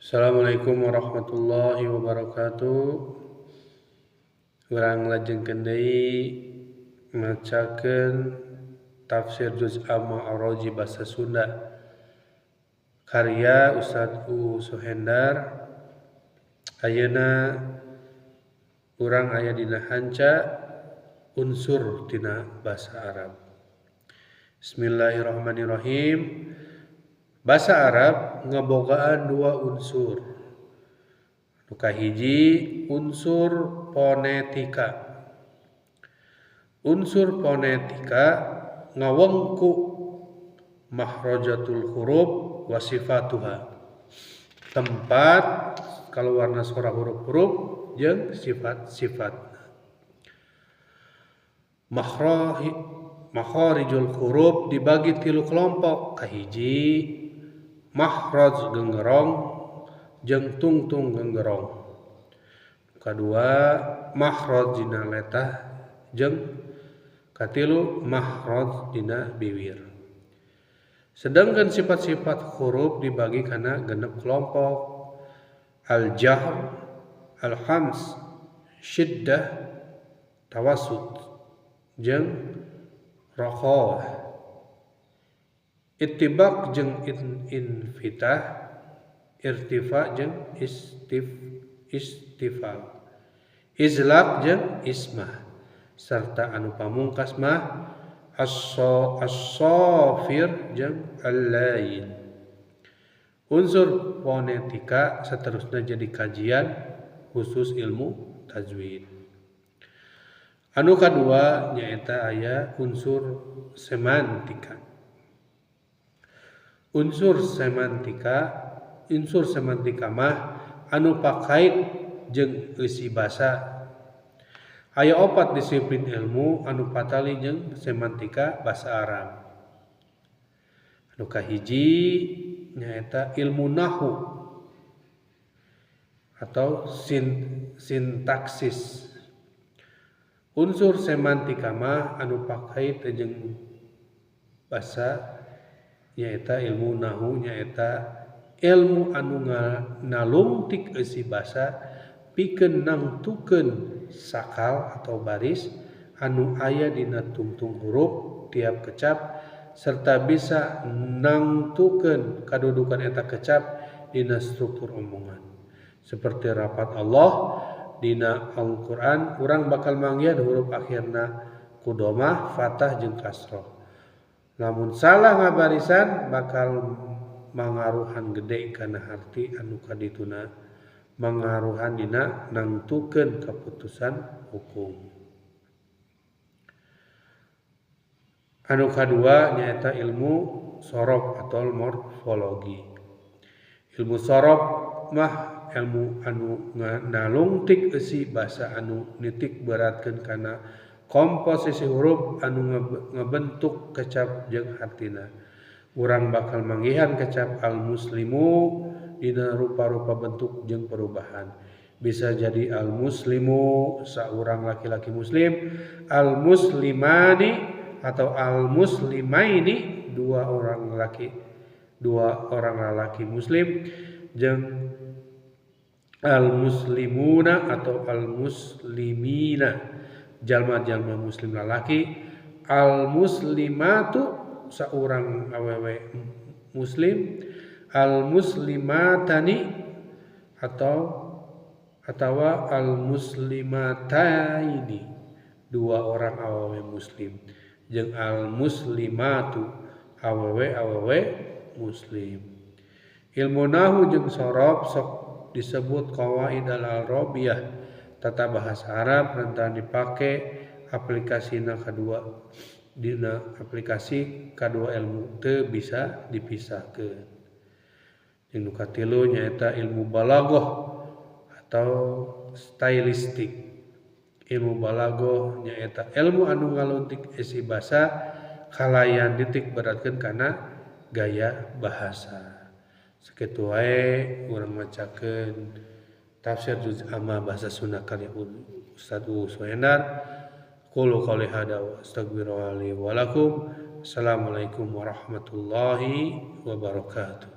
Assalamualaikum warahmatullahi wabarakatuh. Urang lajengkeun deui macakeun tafsir juz amma Ar-Raji bahasa Sunda karya Ustaz U Suhendar. Ayeuna urang aya dina hanca unsur tina bahasa Arab. Bismillahirrahmanirrahim. Bahasa Arab ngebogaan dua unsur. Nu kahiji unsur fonetika. Unsur fonetika ngawengku makhrajatul huruf wa sifatuha. Tempat kaluarna sora huruf-huruf jeung sifat-sifat. Makharijul huruf dibagi tilu kelompok. Kahiji makhraj genggerong jeung tungtung genggerong. Kadua makhraj dina letah jeung katilu makhraj dina biwir. Sedangkan sifat-sifat huruf dibagi kana genep kelompok. Al-jahr, al-hams, syiddah, tawassut jeung rakhawah. Ittibaq jeung infitah, irtifa jeung istifal, izlaq jeung ismah, serta anu pamungkas mah as-safir jeung al-lain. Unsur fonetika seterusnya jadi kajian khusus ilmu tajwid. Anu kadua nyaeta aya unsur semantika. Unsur semantika mah anu pakait jeung eusi basa. Aya opat disiplin ilmu anu patali jeung semantika basa Arab. Anu kahiji nyaeta ilmu nahwu atau sintaksis. Unsur semantika mah anu pakait jeung basa nyaeta ilmu nahwu, nyaeta ilmu anu nalungtik eusi basa pikeun nangtukeun sakal atau baris anu aya dina tungtung huruf tiap kecap serta bisa nangtukeun kadudukan eta kecap dina struktur omongan. Seperti rapat Allah dina Al-Qur'an, urang bakal manggihan huruf akhirna kudomah, fathah jeung kasroh. Lamun salah ngabarisan bakal mangaruhan gede kana harti anu kadituna mangaruhan dina nangtukeun keputusan hukum. Anu kadua nyaeta ilmu sorof atau morfologi. Ilmu sorof mah ilmu anu nalungtik eusi basa anu nitik beratkeun kana komposisi huruf anu ngebentuk kecap jeung hartina. Urang bakal manggihan kecap al-muslimu dina rupa-rupa bentuk jeung perubahan. Bisa jadi al-muslimu saurang laki-laki muslim, al-muslimani atau al-muslimaini dua orang laki muslim, jeung al-muslimuna atau al-muslimina jalma-jalma muslim lalaki, al-muslimatu saurang awewe muslim, al-muslimatani atau al-muslimataini dua orang awewe muslim, jeung al-muslimatu awewe muslim. Ilmu nahwu jeung sorof sok disebut qawaid al-arabiyah. Tata bahasa Arab rentan dipake aplikasina kadua dina aplikasi kadua ilmu teu bisa dipisahkeun. Jeung nu katilu nyaeta ilmu balaghah atau stylistik. Ilmu balaghah nyaeta ilmu anu ngaluntik isi basa kalayan titik beratkeun kana gaya bahasa. Sakitu wae urang macakeun tafsir juz amma bahasa Sunda karya Ustaz U Suhendar. Qulu qouli hada wa astaghfirullahi wa lakum. Assalamualaikum warahmatullahi wabarakatuh.